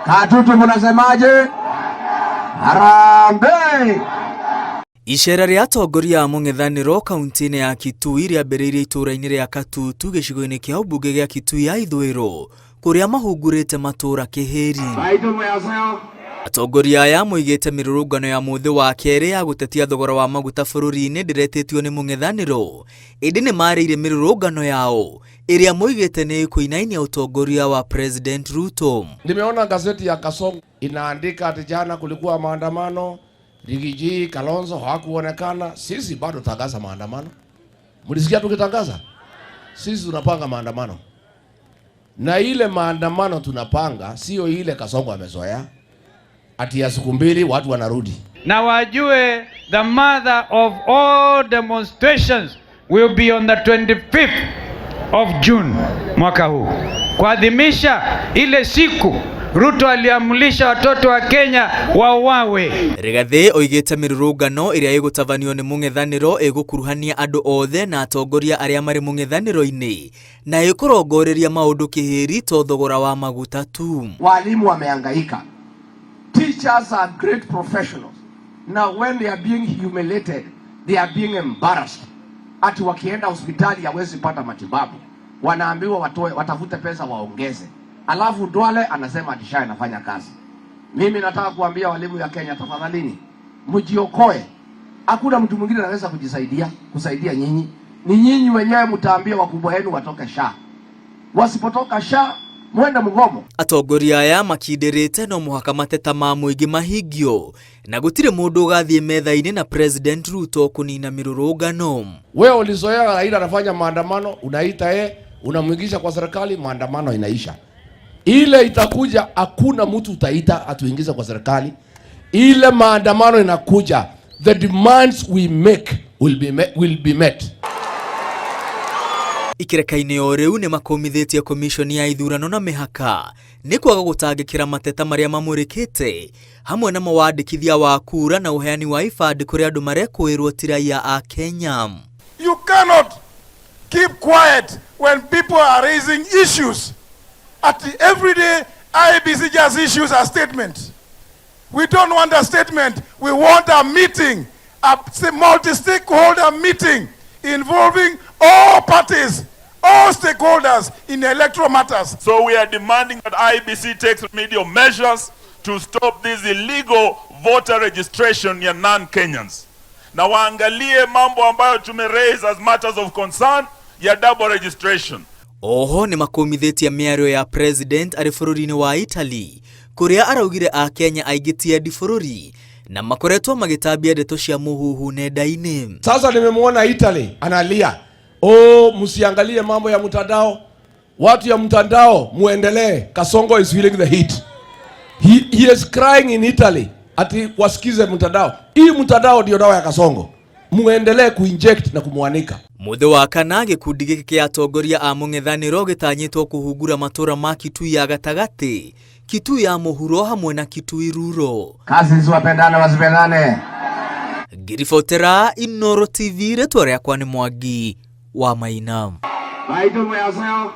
Katutu munasemaje? Harambee! Icera rĩa atongoria a mũng'ethanĩro kaunti-inĩ ya Kitui rĩambĩrĩirie itũũra-inĩ rĩa Katutu gĩcigo-inĩ kĩa ũmbunge gĩa Kitui ya Ithũĩro kũrĩa mahungurĩte matũũra kĩhĩri. Atongoria aya moigĩte mĩrũrũngano ya mũthĩ wa kerĩ ya gũtetia thogora wa maguta bũrũri-inĩ ndĩretĩtio nĩ mũng'ethanĩro ĩndĩ nĩ marĩire mĩrũrũngano yao ĩrĩa moigĩte nĩ ĩkũinainia ũtongoria wa President Ruto. Nimeona gazeti ya Kasongo inaandika ati jana kulikuwa maandamano, Riggy G, Kalonzo hawakuonekana. Sisi bado tangaza maandamano. Mlisikia tukitangaza? Sisi tunapanga maandamano, na ile maandamano tunapanga sio ile Kasongo amezoea ati ya siku mbili watu wanarudi. Na wajue the mother of all demonstrations will be on the 25th of June mwaka huu, kuadhimisha ile siku Ruto aliamrisha watoto wa Kenya wauawe. Rigathĩ oigĩte mĩrũrũngano ĩrĩa ĩgũtabanio nĩ mũng'ethanĩro ĩgũkuruhania andũ othe na atongoria arĩa marĩ mũng'ethanĩro-inĩ na ĩkũrongoreria maũndũ kĩhĩri to thogora wa maguta tu. Walimu wamehangaika. Teachers are great professionals. Now when they are being humiliated, they are being embarrassed. Ati wakienda hospitali hawezi pata matibabu, wanaambiwa watoe, watafute pesa waongeze. Alafu Duale anasema ati SHA inafanya kazi. Mimi nataka kuambia walimu ya Kenya, tafadhalini mjiokoe. Hakuna mtu mwingine anaweza kujisaidia, kusaidia nyinyi. Ni nyinyi wenyewe mtaambia wakubwa wenu watoke SHA. Wasipotoka SHA mwende mgomo. Atongoria aya makindĩrĩte no mũhaka mateta ma mũingĩ mahingio na gũtirĩ mũndũ ũgathiĩ metha-inĩ na President Ruto kũnina mĩrũrũngano. Wewe ulizoea Raila anafanya maandamano, unaita yeye, unamwingisha kwa serikali, maandamano inaisha. Ile itakuja, hakuna mtu utaita atuingize kwa serikali. Ile maandamano inakuja, the demands we make will be met. Ikereka-inĩ o rĩu nĩ makũmithĩtie komishoni ya ithurano na mĩhaka nĩ kwaga gũtangĩkĩra mateta marĩa mamũrĩkĩte hamwe na mawandĩkithia wa kura na ũheani wa ibandĩ kũrĩ andũ marekũĩrwo ti raia a Kenya. You cannot keep quiet when people are raising issues. At the everyday, IEBC just issues a statement. We don't want a statement. We want a meeting, a multi-stakeholder meeting involving all parties, all stakeholders in electoral matters. So we are demanding that IEBC takes remedial measures to stop this illegal voter registration ya non-Kenyans. Na waangalie mambo ambayo tume raise as matters of concern ya double registration. Oho nĩ makũmithĩtie mĩario ya President arĩ bũrũri-inĩ wa Italy kũrĩa araugire Akenya aingĩ ti endi bũrũri na makoretwo magĩtambia ndeto cia mũhuhu nenda-inĩ. Sasa nimemwona Italy analia, oh, msiangalie mambo ya mtandao, watu ya mtandao muendelee. Kasongo is feeling the heat. He is crying in Italy ati wasikize mtandao. Hii mtandao ndio dawa ya Kasongo, muendelee kuinject na kumwanika. Mũthĩ wa kana gĩkundi gĩkĩ kĩa atongoria a mũng'ethanĩro gĩtanyĩtwo kũhungura matũra ma Kitui ya gatagatĩ, Kitui ya mũhuro hamwe na Kitui Ruro. Kazi wapendane wasipendane. Ngiribotera Inooro TV, rĩtwa rĩakwa nĩ Mwangi wa Maina. Baitu mweyaseo.